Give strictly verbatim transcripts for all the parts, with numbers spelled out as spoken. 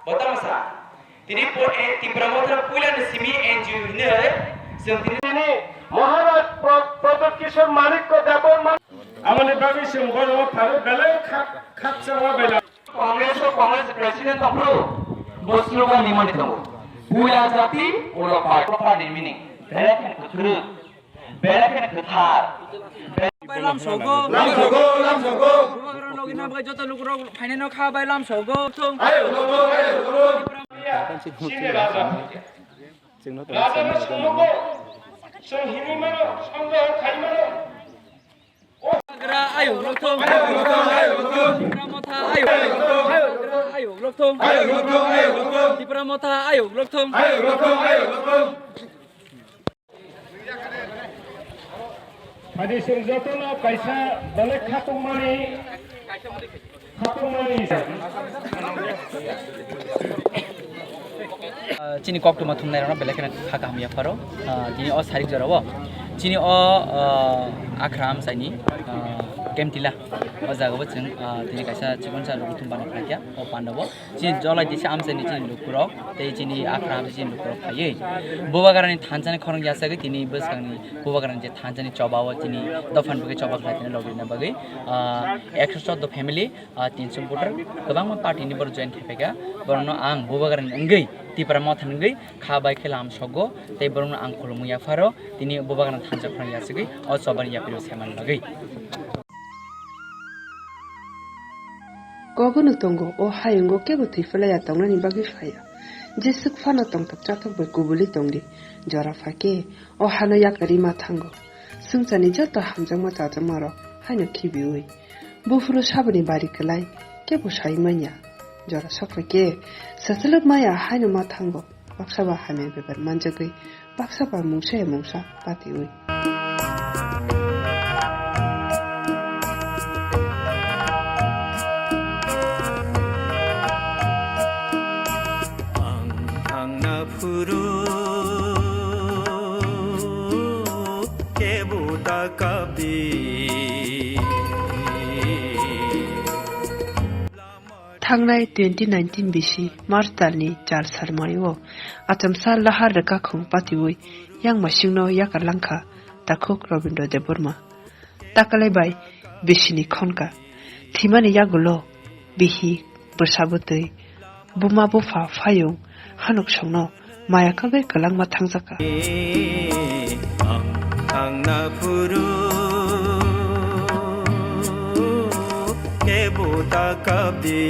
Bo tamo sa? Tini po-, eh, Tipra Motha puila ni simi N G O hinwi, chwng tini Tini Maharaj Pro-, Pradyot Kishore Manikya Debbarma. Aboni bagwi chwng bono pharo belai khak-, khakchangma belai. Congress o Congress President tongphuru bo slogan rimani tongo. Puila jati, ulo party. Proper ni meaning. Belai kheno kwthwrwng. Belai kheno kwthar. Bai lamsogo. Lamsogo, lamsogo. Bubagra logi na bai joto lukurok phainai no kha bai lamsogo. Thung. Ayo, logo, ayo, logo. Sini raja. Raja no songnogo. Song himi mano, songno khai mano. Bubagra ayo lokthung. Ayo, logo, ayo, logo. Tipra Motha ayo. Ayo, logo, ayo, lokthung. Ayo, logo, ayo, logo. Tipra Motha ayo lokthung. Ayo, logo, ayo, logo. Phadi chwng jotono kaisa belai khatungmani, khatungmani. Ah, chini koktwma thumnairokno belai kheno kha kaham yapharo. Ah, tini o sarik jorao chini o, ah, Akhra amchaini, ah, Kemtila o jagao chwng, ah, tini kaisa chikonsa rwgwi thum bana khlaikha o pandao. Chini jolai tisa amchaini chini lukurok, tei chini Akhra amchaini chini lukurok phaiwi Bubagrani thansa ni khorang yachagwi tini bwskangni Bubagrani je thansa ni choba o chini dophani bagwi choba khlai tini logina bagwi, ah, ekso chordo family, ah, tinso voter kwbangma party ni borok join khaiphaikha. Borokno ang Bubagrani wngwi Tipra Motha ni wngwi kha bai khe lamsogo tei borokno ang khulumwi yapharo tini Bubagrani thansa khorang yachagwi o chobani yapri o semani bagwi. Kogono tongo, o hayungo kebo thwi phlaiya tongnani bagwi phaiya. Jeswk phano tongthok chathok bai kubulwi tongdi. Jora pha khe, o hano yakarwi ma thango. Swngcharni joto hamjakma chajakmarok haino khibiui. Buphuru saboni bari kwlai, kebo sai manya. Jora sokphai khe, swchwlwk maya haino ma thango. Baksa ba hamya bebak manjagwi, baksa ba mungsa ya mungsa patiui. Ang thangna phuru kebo ta kapdi. Thangnai twenty nineteen bisi March talni char salmario achomsa lahar rwkakhung patiui yangmasingno yakar langkha takhuk Robindra Debbarma. Takalai bai bisini khonka thwimani yagulo bihi, bwsa bwtwi, buma bupha, phayung, hanuksongno maya kagwi kwlangma thangjakha. Ang thangna phuru kebo ta kapdi.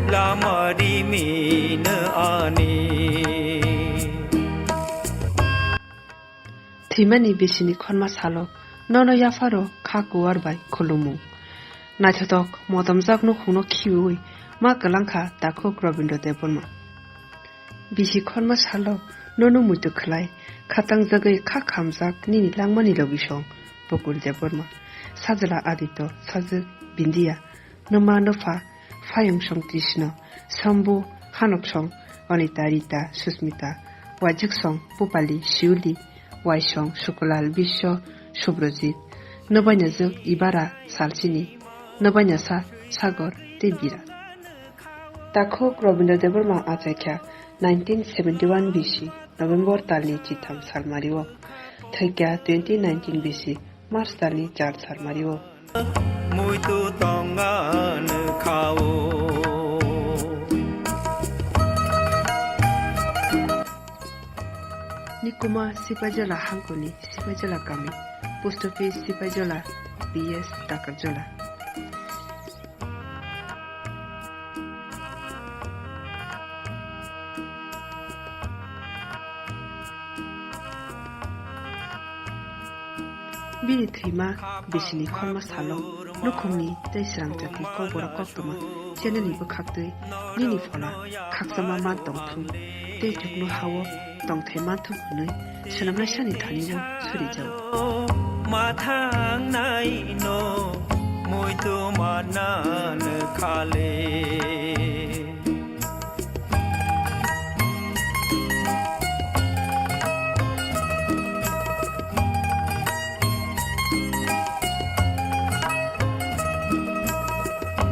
Lama rimino ani. Thwimani bisini khonma salo nono yapharo kha kuwar bai khulumung. Naithothok motomjak nukhungno khibiui ma kwlangkha takhuk Robindra Debbarma. Bisi khonma salo nono muitu khlai khatangjagwi kha khamjak nini langmani logisong Bokul Debbarma, sajla Aditya, sajwk Bindiya, nwma nwpha, phayungsong Krishna, Sambu, hanoksong Anita, Rita, Susmita, waijuksong Pupali, Siuli, waisong Sukulal, Biswa, Subrojit, nwbainajwk Ibara, Salchini, nwbainasa Sagor tei Bira. Takhuk Robindra Debbarma achaikha nineteen seventy-one bisi November talni chitham salmario, thwikha twenty nineteen bisi March talni char salmario. Muitu tongan khao. Nikuma Sipaijala hangkoni Sipaijala kami, post office Sipaijala, P S Takarjala. Bini thwima bisini khorma salo nukhungni tei srangchakni kokborok koktwma chenani bwkhaktwi nini phola khakchangma man tongthung tei thukno hao tongthai manthung hwnwi swnamnaisani thani-o surijao. Ma thangnai no muitu manna khale.